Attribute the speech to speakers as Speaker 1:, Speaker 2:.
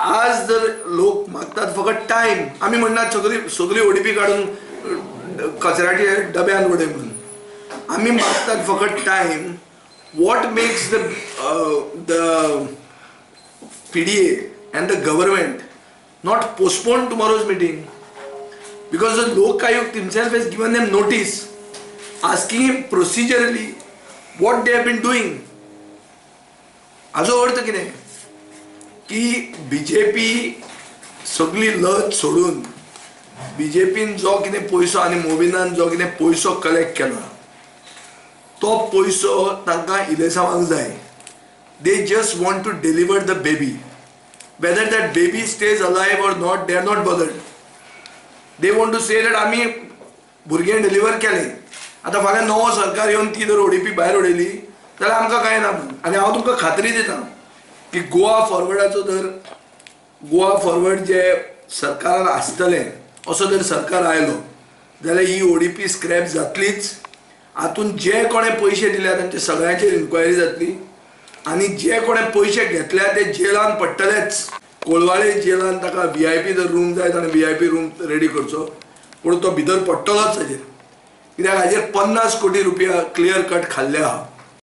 Speaker 1: आज जर लोक मागतात फकत टायम, आमी म्हणनात सगळी सगळी ओडीपी काडून कचऱ्याच्या डब्यान उडय म्हणून, आमी मागतात फकत time. What makes the PDA and the government not postpone tomorrow's meeting? Because the Lok Ayukt himself has given them notice asking him procedurally what they have been doing. हाजो अर्थ कितें की बीजेपी सगळी लज सोडून बीजेपीन जो कितें पयसो आनी मोबिनान जो कितें पयसो कलेक्ट केला तो पयसो तांकां इलेसांवांक जाय. They just want to deliver the baby. Whether that baby stays alive or not, they are not bothered. They want to say that आमी भुरगें डिलिव्हर केलें. आतां फाल्यां नवो सरकार येवन ती जर ओडीपी भायर उडयली जाल्यार आमकां कांय ना म्हणून. आनी हांव तुमकां खात्री दिता की गोवा फॉरवर्डाचो जर गोवा फॉरवर्ड जे सरकारान आसतलें असो जर सरकार आयलो जाल्यार ही ओडीपी स्क्रॅप जातलीच. हातूंत जे कोणें पयशे दिल्या तांचे सगळ्यांचेर इन्क्वायरी जातली आनी जे कोणें पयशे घेतल्या ते जेलान पडटलेच. कोलवाळे जेलान ताका व्हीआयपी जर रूम जाय ताणें व्हीआयपी रूम रेडी करचो, पूण तो भितर पडटलोच हाजेर. कित्याक हाजेर 50 कोटी रुपया क्लियर कट खाल्ले आहा.